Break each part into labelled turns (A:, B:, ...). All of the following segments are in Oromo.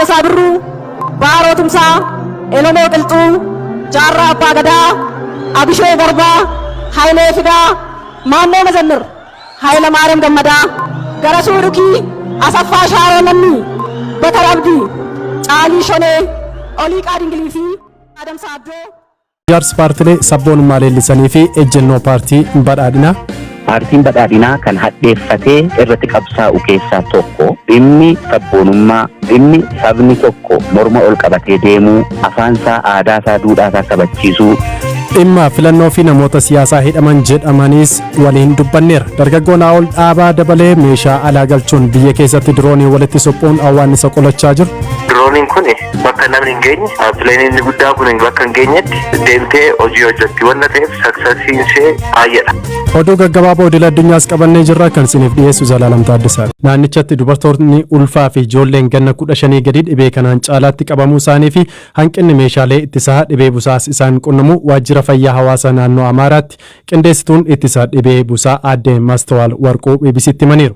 A: Raggaasaa Birruu, Baaroo Tumsaa, Elemoo Qilxuu, Jaarraa Abbaa Gadaa, Abishee Garbaa, Hayilee Fidaa, Maammoo Mazammir, Hayila Maariyaam Gammadaa, Garasuu Dhukii, Asaffaa Shaaroo Lammii, Bakar Abdii, Caalii Shonee, Oliiqaa Dingilii fi Adamsaa Abdoo.
B: Ijaarsi paartilee sabboonummaa leellisanii fi ejjennoo paartii badhaadhinaa.
C: Paartiin badhaadhinaa kan hadheeffatee irratti qabsaa'u keessaa tokko dhimmi sabboonummaa, dhimmi sabni tokko morma ol qabatee deemuu, afaansaa, aadaasaa, duudhaasaa kabachiisuu.
B: Dhimma filannoo fi namoota siyaasaa hidhaman jedhamaniis waliin dubbanneera. Dargaggoo Naa'ol Dhaabaa dabalee meeshaa alaa galchuun biyya keessatti diroonii walitti suphuun awwaannisa qolachaa jiru.
D: Dirooniin kun bakka namni hin geenye, planeiin inni guddaa kun bakka hin geenyetti deemtee hojii hojjetti waan ta'eef successiin ishee baay'eedha.
B: Oduu gaggabaaboo idil addunyaas qabannee jirra, kan isiniif dhiyeessu Zalaalam Taaddasaadha. Naannichatti dubartoonni ulfaa fi ijoolleen ganna 15 gadi dhibee kanaan caalaatti qabamuu isaanii fi hanqinni meeshaalee ittisaa dhibee busaas isaan qunnamu waajjira fayyaa hawaasaa naannoo Amaaraatti qindeessituun ittisa dhibee busaa aadde Mastawaal Warquu BBCtti himaniiru.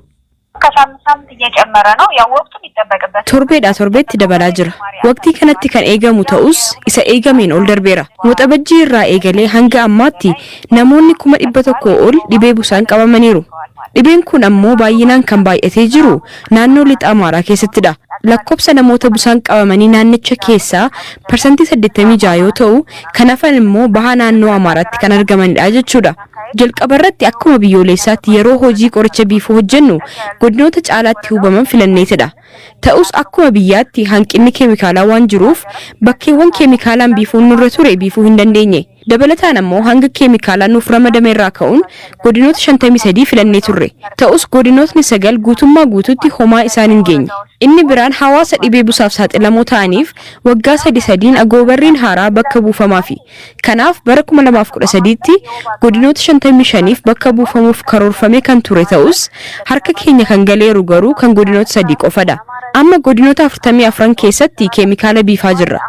E: ከሳምንት ሳምንት እየጨመረ ነው። ያው ወቅቱ የሚጠበቅበት
F: Torbeedhaa torbeetti dabalaa jira. Waqtii kanatti kan eegamu ta'us isa eegameen ol darbeera. Waxabajjii irraa eegalee hanga ammaatti namoonni 100,000 ol dhibee busaan qabamaniiru. Dhibeen kun ammoo baay'inaan kan baay'atee jiru naannoo lixa Amaaraa keessattidha. Lakkoofsa namoota busaan qabamanii naannicha keessaa 86% yoo ta'u, kan hafan immoo baha naannoo Amaaraatti kan argamanidha jechuudha. Jalqaba irratti akkuma biyyoolessaatti yeroo hojii qoricha biifuu hojjennu godinoota caalaatti hubaman filanneetidha. Ta'us akkuma biyyaatti hanqinni keemikaalaa waan jiruuf bakkeewwan keemikaalaan biifuun nurra ture biifuu hin dandeenye. Dabalataan ammoo hanga keemikaalaa nuuf ramadame irraa ka'uun godinoota 53 filannee turre. Ta'us godinootni sagal guutummaa guututti homaa isaan hin geenye. Inni biraan hawaasa dhibee busaaf saaxilamoo ta'aniif waggaa sadi sadiin agoobarriin haaraa bakka buufamaafi. Kanaaf bara 2013tti godinoota 55f bakka buufamuuf karoorfamee kan ture ta'us harka keenya kan galeeru garuu kan godinoota sadii qofadha. Amma godinoota 44 keessatti keemikaala biifaa jirra.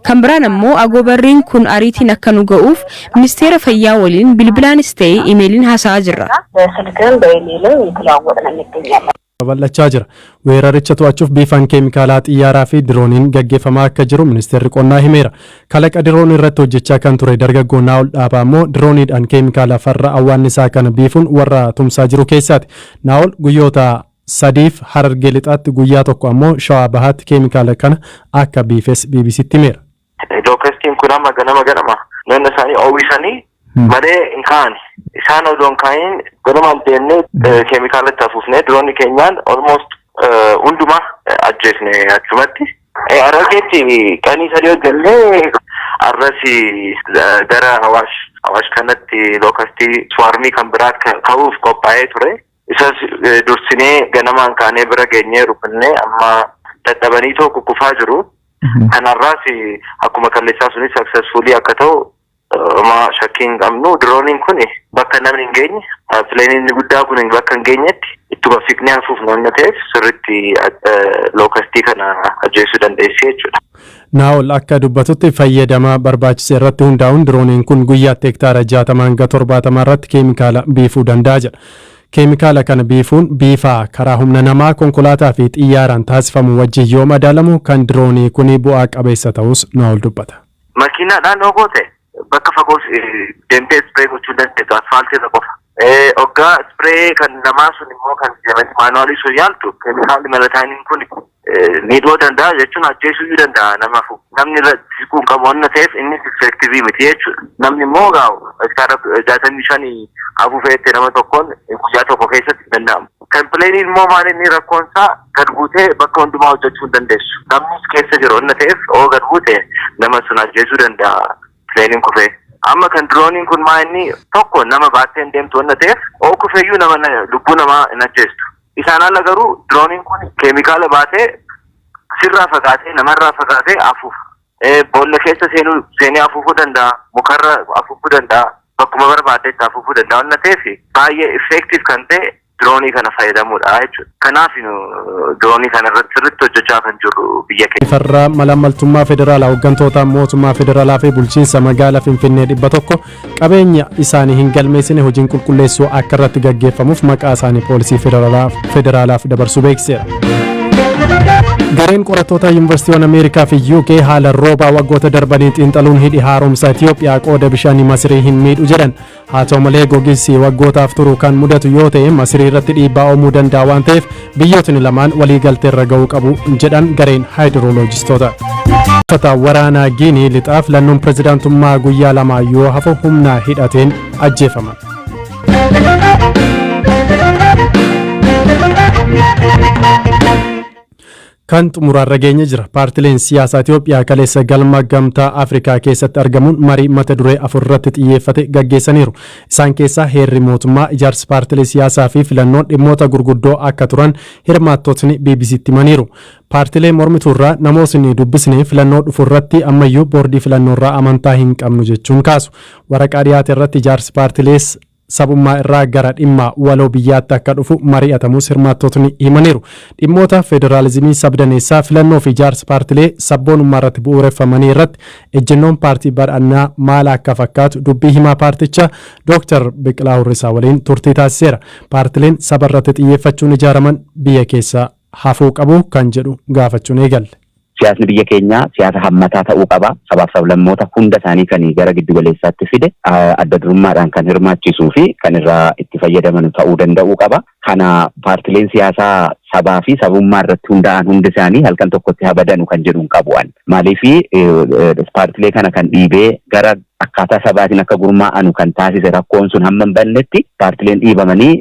F: Kan biraan ammoo agoobarriin kun ariitiin akka nu ga'uuf ministeera fayyaa waliin bilbilaanis ta'e imeeliin haasa'aa jirra.
E: በስልክም በኢሜይልም እየተለዋወጥን እንገኛለን።
B: Babal'achaa jira. Weeraricha to'achuuf biifaan keemikaalaa xiyyaaraa fi dirooniin gaggeeffamaa akka jiru ministeerri qonnaa himeera. Kalaqa diroonii irratti hojjechaa kan ture dargaggoo Naa'ol Dhaabaa immoo dirooniidhaan keemikaala farra awwaannisaa kana biifuun warra tumsaa jiru keessaati. Naa'ol guyyoota 3f Harargee lixaatti, guyyaa tokko ammoo Shawaa bahaatti keemikaala kana akka biifes BBCtti himeera.
D: Locustiin kun amma ganama ganama naannoo isaanii oowwisanii malee hin kaa'ani. Isaan odoo hin kaa'iin ganamaan deemnee keemikaala itti afuufnee diroonni keenyaan almost hundumaa ajjeesne achumatti. Harargeetti qanii sadii hojjennee arras gara Awaash kanatti locustii swarmii kan biraa ka'uuf qophaa'ee ture. Isas dursinee ganamaan kaanee bira geenyee rukunnee amma dadhabanii too kukkufaa jiru. Kanarraas akkuma kalleessaa sunis successfully akka ta'u ma shakkii hin qabnu. Dirooniin kun bakka namni hin geenye, planeiin inni guddaa kun bakka hin geenyetti ittuma fiqnee hafuuf namni ta'eef sirriitti locustii kana ajjeesuu dandeessi jechuudha.
B: Naa'ol akka dubbatutti fayyadama barbaachise irratti hundaa'uun dirooniin kun guyyaatti hektaara 60 hanga 70 irratti keemikaala biifuu danda'a jedha. Keemikaala kana biifuun biifaa karaa humna namaa, konkolaataa fi xiyyaaraan taasifamu wajjin yoo madaalamu kan diroonii kun bu'aa qabeessa ta'us Naa'ol dubbata.
D: Makiinaadhaan yoo goote bakka fagoo deemtee spray gochuu dandeessu asfaaltii irra qofa. Hoggaa spray kan namaa sun immoo kan manualii sun yaaltu keemikaalli malataaniin kun miidhuu danda'a jechuun ajjeesuu danda'a namaaf. Namni irra siquu hin qabu waan ta'eef inni effective miti jechuudha. Namni immoo gaa'u hektaara 65 afuufeetti nama tokkoon guyyaa tokko keessatti hin danda'amu. Kan planeiin immoo maal inni rakkoon isaa gad buutee bakka hundumaa hojjechuu hin dandeessu. Namnis keessa jiru waan ta'eef oo gad buute nama sun ajjeesuu danda'a planeiin kufee. Amma kan dirooniin kun maa inni tokko nama baattee hin deemtu waan ta'eef oo kufeeyyuu nama lubbuu namaa hin ajjeestu. Isaan ala garuu dirooniin kun keemikaala baatee sirraa fagaatee namarraa fagaatee afuufa. Boolla keessa seenuu seenee afuufuu danda'a. Mukarra afuufuu danda'a. Bakkuma barbaaddetti afuufuu danda'a waan ta'eef baay'ee effective kan ta'e diroonii kana fayyadamuudha jechuudha. Kanaaf diroonii kana irratti sirriitti hojjechaa kan jirru biyya keenya.
B: Farra malaammaltummaa federaalaa hooggantoota mootummaa federaalaa fi bulchiinsa magaalaa Finfinnee 100 qabeenya isaanii hin galmeessine hojiin qulqulleessuu akka irratti gaggeeffamuuf maqaa isaanii poolisii federaalaaf dabarsuu beeksiseera. Gareen qorattoota Yuunivarsiitiiwwan Ameerikaa fi UK haala roobaa waggoota darbanii xiinxaluun hidhi haaromsa Itoophiyaa qooda bishaanii Masirii hin miidhu jedhan. Haa ta'u malee, gogiinsi waggootaaf turu kan mudatu yoo ta'e Masirii irratti dhiibbaa uumuu danda'a waan ta'eef biyyootni lamaan waliigaltee irra ga'uu qabu jedhan gareen haayidirooloojistoota. Uffata waraanaa Giinii Lixaa filannoon pirezidaantummaa guyyaa 2 yoo hafu humna hidhateen ajjeefaman. Kan xumuraarra geenye jira. Paartileen siyaasaa Itoophiyaa kaleessa galma Gamtaa Afrikaa keessatti argamuun marii mata duree afur irratti xiyyeeffate gaggeessaniiru. Isaan keessaa heerri mootummaa, ijaarsi paartilee siyaasaa fi filannoon dhimmoota gurguddoo akka turan hirmaattotni BBCtti himaniiru. Paartilee mormituurraa namootni dubbisne filannoo dhufu irratti ammayyuu boordii filannoorraa amantaa hin qabnu jechuun kaasu. Waraqaa dhiyaate irratti ijaarsi paartilees sabummaa irraa gara dhimma waloo biyyaatti akka dhufu mari'atamus hirmaattotni himaniiru. Dhimmoota federaalizimii sabdaneessaa, filannoo fi ijaarsa paartilee sabboonummaa irratti bu'uureffamanii irratti ejjennoon paartii badhaadhinaa maal akka fakkaatu dubbii himaa paartichaa Dr. Biqilaa Hurrisaa waliin turtii taasiseera. Paartileen saba irratti xiyyeeffachuun ijaaraman biyya keessa hafuu qabu kan jedhu gaafachuun eegalle.
C: Siyaasni biyya keenyaa siyaasa hammataa ta'uu qaba. Sabaaf sablammoota hunda isaanii kan gara giddu galeessaatti fide, adda durummaadhaan kan hirmaachisuu fi kan irraa itti fayyadaman ta'uu danda'uu qaba. Kana paartileen siyaasaa sabaa fi sabummaa irratti hundaa'an hundi isaanii halkan tokkotti habadanu kan jedhu hin qabu an. Maaliif, paartilee kana kan dhiibee gara akkaataa sabaatiin akka gurmaa'anu kan taasise rakkoon sun hamma hin bannetti, paartileen dhiibamanii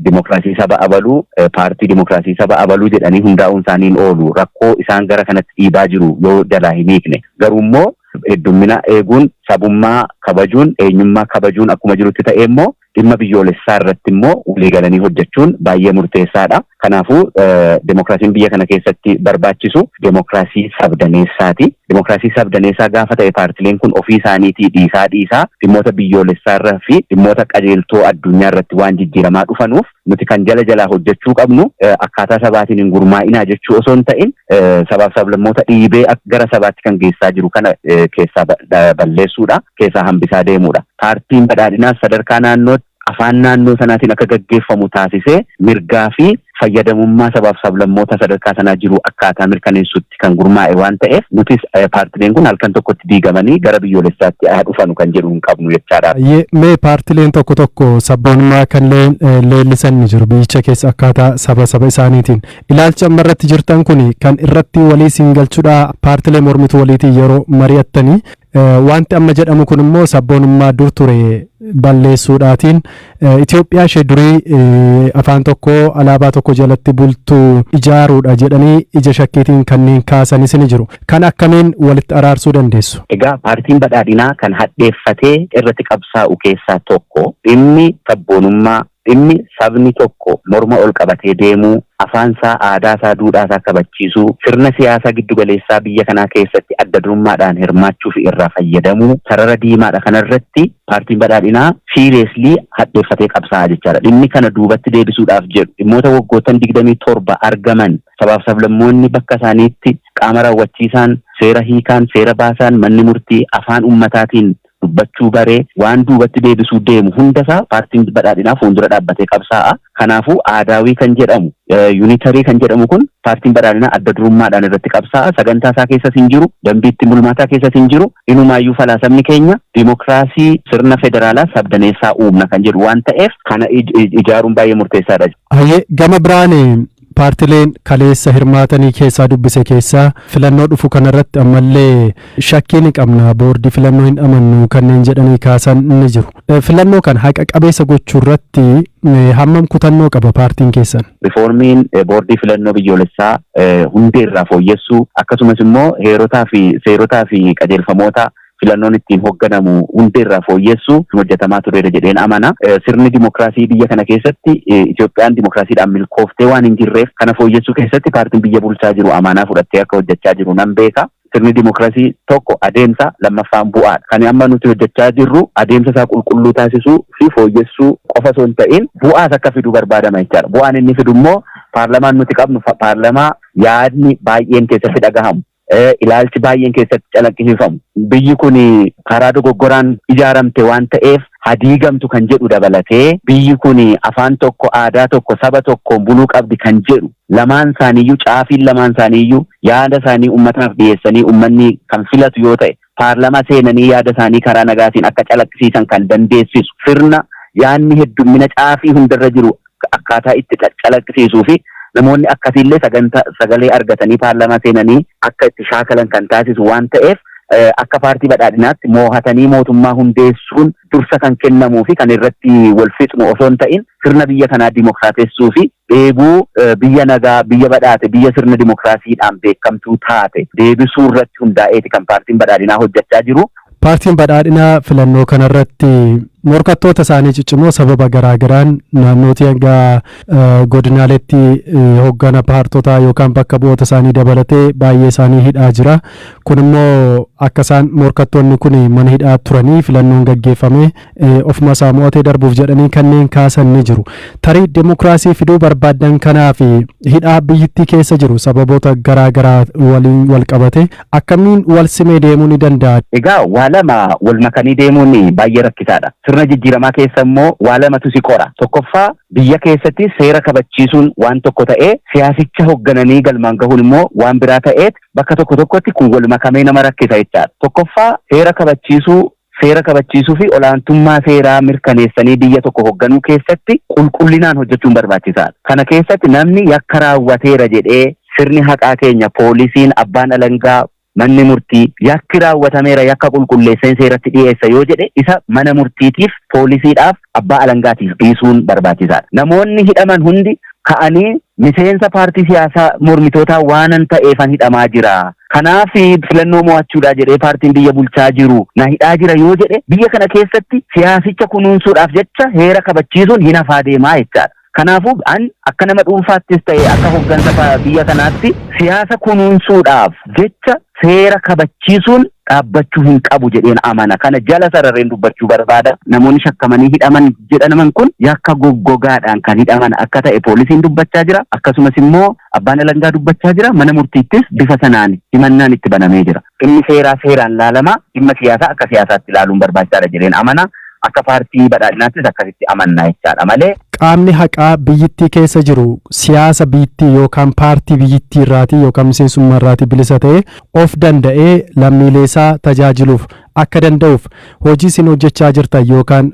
C: dimokiraasii saba abaluu, paartii dimokiraasii saba abaluu jedhanii hundaa'uun isaanii hin oolu, rakkoo isaan gara kanatti dhiibaa jiru yoo jalaa hin hiikne. Garuu immoo heddummina eeguun, sabummaa kabajuun, eenyummaa kabajuun akkuma jirutti ta'ee immoo dhimma biyyoolessaa irratti immoo waliigalanii hojjechuun baay'ee murteessaadha. Kanaafuu demokiraasiin biyya kana keessatti barbaachisu demokiraasii sabdaneessaati. Demokiraasii sabdaneessaa gaafa ta'e, paartileen kun ofii isaaniitii dhiisaa dhiisaa dhimmoota biyyoolessaa irra fi dhimmoota qajeeltoo addunyaa irratti waan jijjiiramaa dhufanuuf, nuti kan jala jalaa hojjechuu qabnu akkaataa sabaatiin hin gurmaa'inaa jechuu osoo hin ta'in, sabaaf sablammoota dhiibee gara sabaatti kan geessaa jiru kana keessaa balleessuudha. Keessaa hambisaa deemuudha. Paartiin badhaadhinaas sadarkaa naannootti afaan naannoo sanaatiin akka gaggeeffamu taasisee mirgaa fi fayyadamummaa sabaaf sablammoota sadarkaa sanaa jiru akkaataa mirkaneessutti kan gurmaa'e waan ta'eef, nutis paartileen kun halkan tokkotti diigamanii gara biyyoolessaatti haa dhufanu kan jedhu hin qabnu jechaadha.
B: Mee paartileen tokko tokko sabboonummaa kan leellisan ni jiru biyyicha keessa akkaataa saba saba isaaniitiin. Ilaalchi amma irratti jirtan kun kan irratti walii siin galchuudha paartilee mormituu waliitiin yeroo mari'attanii? Wanti amma jedhamu kun immoo sabboonummaa dur ture balleessuudhaatiin Itoophiyaa ishee durii afaan tokko, alaabaa tokko jalatti bultu ijaaruudha jedhanii ija shakkiitiin kanneen kaasanis ni jiru. Kan akkamiin walitti araarsuu dandeessu?
C: Egaa paartiin badhaadhinaa kan hadheeffatee irratti qabsaa'u keessaa tokko dhimmi sabboonummaa, dhimmi sabni tokko morma ol qabatee deemuu, afaansaa, aadaasaa, duudhaasaa kabachiisuu, sirna siyaasaa giddugaleessaa biyya kanaa keessatti adda durummaadhaan hirmaachuu fi irraa fayyadamuu sarara diimaadha. Kanarratti paartiin badhaadhinaa seriously hadheeffatee qabsaa'aa jechaadha. Dhimmi kana duubatti deebisuudhaaf jedhu, dhimmoota waggoottan 27 argaman, sabaaf sablammoonni bakka isaaniitti qaama raawwachiisaan, seera hiikaan, seera baasaan, manni murtii afaan ummataatiin dubbachuu baree waan duubatti deebisuu deemu hundasaa paartiin badhaadhinaa fuuldura dhaabbatee qabsaa'a. Kanaafuu aadaawii kan jedhamu, unitary kan jedhamu kun paartiin badhaadhinaa adda durummaadhaan irratti qabsaa'a. Sagantaa isaa keessas hin jiru, dambii ittiin bulmaataa keessas hin jiru. Inumaayyuu falaasamni keenya dimokiraasii sirna federaalaa sabdaneessaa uumna kan jedhu waan ta'eef, kana ijaaruun baay'ee murteessaadha.
B: Hayyee, gama biraan paartileen kaleessa hirmaatanii keessaa dubbise keessaa filannoo dhufu kanarratti ammallee shakkii ni qabna, boordii filannoo hin amannu kanneen jedhanii kaasan ni jiru. Filannoo kan haqa qabeessa gochuu irratti hammam kutannoo qaba paartiin keessan?
C: Rifoormiin boordii filannoo biyyoolessaa hundee irraa fooyyessuu, akkasumas immoo heerotaa fi seerotaa fi qajeelfamoota filannoon ittiin hoogganamu hundee irraa fooyyessuu hojjetamaa tureera jedheen amana. Sirni dimokiraasii biyya kana keessatti, Itoophiyaan dimokiraasiidhaan milkooftee waan hin jirreef, kana fooyyessuu keessatti paartiin biyya bulchaa jiru amaanaa fudhattee akka hojjechaa jiru nan beeka. Sirni dimokiraasii tokko adeemsa, lammaffaan bu'aadha. Kan amma nuti hojjechaa jirru adeemsa isaa qulqulluu taasisuu fi fooyyessuu qofa osoo hin ta'in bu'aas akka fidu barbaadama jechaadha. Bu'aan inni fidu immoo paarlamaan nuti qabnu paarlamaa yaadni baay'een keessatti dhagahamu. Ilaalchi baay'een keessatti calaqqisiifamu. Biyyi kun karaa dogoggoraan ijaaramte waan ta'eef hadiigamtu kan jedhu dabalatee, biyyi kun afaan tokko, aadaa tokko, saba tokkoon buluu qabdi kan jedhu, lamaan isaaniiyyuu, caafiin lamaan isaaniiyyuu yaada isaanii ummataaf dhiyeessanii ummanni kan filatu yoo ta'e, paarlaamaa seenanii yaada isaanii karaa nagaatiin akka calaqqisiisan kan dandeessisu, sirna yaadni heddummina caafii hundarra jiru akkaataa itti calaqqisiisuu fi namoonni akkasiillee sagantaa sagalee argatanii paarlaamaa seenanii akka itti shaakalan kan taasisu waan ta'eef, akka paartii badhaadhinaatti moohatanii mootummaa hundeessuun dursa kan kennamuu fi kan irratti wal fixnu osoo hin ta'in, sirna biyya kanaa dimokiraatessuu fi dheebuu biyya nagaa, biyya badhaate, biyya sirna dimokiraasiidhaan beekamtuu taate deebisuu irratti hundaa'eeti kan paartiin badhaadhinaa hojjechaa jiru.
B: Paartiin badhaadhinaa filannoo kanarratti morkattoota isaanii ciccimoo sababa garaagaraan naannootii hanga godinaaleetti hoggana paartotaa yookaan bakka bu'oota isaanii dabalatee baay'ee isaanii hidhaa jira. Kun immoo akka isaan morkattoonni kun mana hidhaa turanii filannoon gaggeeffame ofuma isaa mo'atee darbuuf jedhanii kanneen kaasan ni jiru. Tarii dimokiraasii fiduu barbaaddan kanaaf hidhaa biyyittii keessa jiru sababoota garaagaraa waliin wal qabate akkamiin wal simee deemuu ni danda'a?
C: Egaa waa lama wal makanii deemuun baay'ee rakkisaadha. Sirna jijjiiramaa keessa immoo waa lamatu si qora. Tokkoffaa, biyya keessatti seera kabachiisuun waan tokko ta'ee, siyaasicha hooggananii galmaan gahuun immoo waan biraa ta'eet bakka tokko tokkotti kun wal makamee nama rakkisa jechaadha. Tokkoffaa, seera kabachiisuu fi olaantummaa seeraa mirkaneessanii biyya tokko hoogganuu keessatti qulqullinaan hojjechuun barbaachisaadha. Kana keessatti namni yakka raawwateera jedhee sirni haqaa keenya, poolisiin, abbaan alangaa, manni murtii yakki raawwatameera, yakka qulqulleesseen seeratti dhiyeessa yoo jedhe, isa mana murtiitiif, poolisiidhaaf, abbaa alangaatiif dhiisuun barbaachisaadha. Namoonni hidhaman hundi ka'anii miseensa paartii siyaasaa mormitootaa waanan ta'eefan hidhamaa jira. Kanaaf filannoo mo'achuudha jedhee paartiin biyya bulchaa jiru na hidhaa jira yoo jedhe, biyya kana keessatti siyaasicha kunuunsuudhaaf jecha heera kabachiisuun hin hafaa deemaa jechaadha. Kanaafuu an akka nama dhuunfaattis ta'e akka hooggansa biyya kanaatti siyaasa kunuunsuudhaaf jecha seera kabachiisuun dhaabbachuu hin qabu jedheen amana. Kana jala sarareen dubbachuu barbaada. Namoonni shakkamanii hidhaman jedhaman kun yakka goggogaadhaan kan hidhaman akka ta'e poolisiin dubbachaa jira. Akkasumas immoo abbaan alangaa dubbachaa jira. Mana murtiittis bifa sanaan himannaan itti banamee jira. Dhimmi seeraa seeraan laalama. Dhimma siyaasaa akka siyaasaatti ilaaluun barbaachisaadha jedheen amana. Akka paartii badhaadhinaattis akkasitti amanna jechaadha malee.
B: Qaamni haqaa biyyittii keessa jiru siyaasa biyyittii yookaan paartii biyyittii irraatii yookaan miseensummaa irraatii bilisa ta'ee of danda'ee lammiilee isaa tajaajiluuf akka danda'uuf hojii isin hojjechaa jirtan yookaan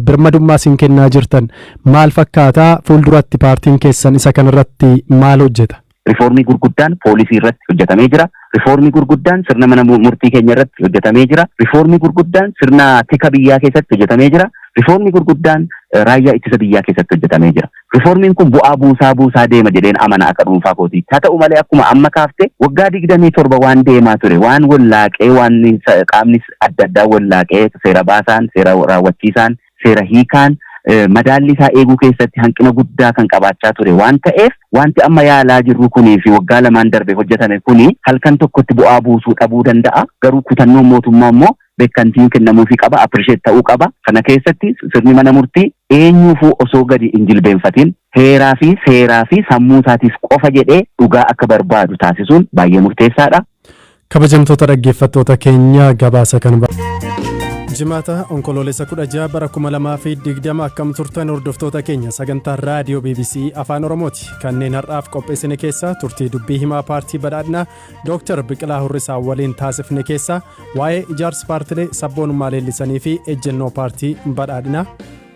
B: birmadummaa isin kennaa jirtan maal fakkaataa? Fuulduratti paartiin keessan isa kanarratti maal hojjeta?
C: Rifoormii gurguddaan poolisii irratti hojjetamee jira. Rifoormii gurguddaan sirna mana murtii keenya irratti hojjetamee jira. Rifoormii gurguddaan sirna tika biyyaa keessatti hojjetamee jira. Rifoormii gurguddaan raayyaa ittisa biyyaa keessatti hojjetamee jira. Rifoormiin kun bu'aa buusaa buusaa deema jedheen amana akka dhuunfaa kootii. Haa ta'u malee, akkuma amma kaafte waggaa 27 waan deemaa ture, waan wallaaqee, waan qaamni adda addaa wallaaqee, seera baasaan, seera raawwachiisaan, seera hiikaan madaalli isaa eeguu keessatti hanqina guddaa kan qabaachaa ture waan ta'eef, wanti amma yaalaa jirru kunii fi waggaa 2n darbe hojjetame kuni halkan tokkotti bu'aa buusuu dhabuu danda'a. Garuu kutannoon mootummaa immoo beekamtiin kennamuufii qaba, appreciate ta'uu qaba. Kana keessatti sirni mana murtii eenyuufuu osoo gadi hin jilbeenfatin heeraa fi seeraa fi sammuu isaatiif qofa jedhee dhugaa akka barbaadu taasisuun baay'ee murteessaadha.
B: Kabajamtoota dhaggeeffattoota keenya, gabaasa kan Jimaata Onkoloolessa 16 bara 2020, akkam turtan hordoftoota keenya? Sagantaa raadiyoo BBC Afaan Oromooti. Kanneen har'aaf qopheessine keessaa turtii dubbii himaa paartii badhaadhinaa Dr. Biqilaa Hurrisaa waliin taasifne keessaa waa'ee ijaarsa paartilee sabboonummaa leellisanii fi ejjennoo paartii badhaadhinaa.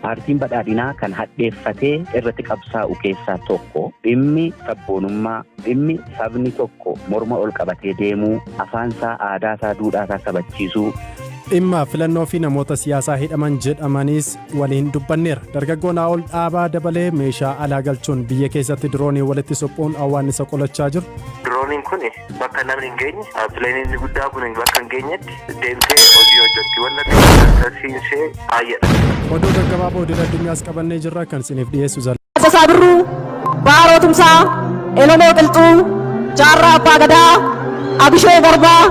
C: Paartiin badhaadhinaa kan hadheeffatee irratti qabsaa'u keessaa tokko dhimmi sabboonummaa, dhimmi sabni tokko morma ol qabatee deemuu, afaansaa, aadaasaa, duudhaasaa kabachiisuu.
B: Dhimma filannoo fi namoota siyaasaa hidhaman jedhamaniis waliin dubbanneera. Dargaggoo Naa'ol Dhaabaa dabalee meeshaa alaa galchuun biyya keessatti diroonii walitti suphuun awwaannisa qolachaa jiru.
D: Dirooniin kun bakka namni hin geenye, pileeniin guddaa kun bakka hin geenyetti deemtee hojii hojjetti. Wanna akkasiinsee baay'eedha.
B: Oduu gaggabaaboo idil addunyaas qabannee jirra, kan isiniif dhiyeessu Zal.
A: Taaddasaa Birruu, Baaroo Tumsaa, Elemoo Qilxuu, Jaarraa Abbaa Gadaa, Abishee Garbaa,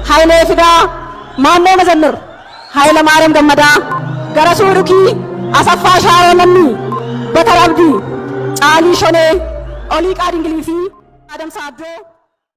A: Hayilee Fidaa, Maannoo Mazammir, Hayila Maariyaam Gammadaa, Garasuu Dhukii, Asaffaa Shaaroo Lammii, Bakar Abdii, Caalii Shonee, Oliiqaa Dingilii fi Adamsaa Addoo.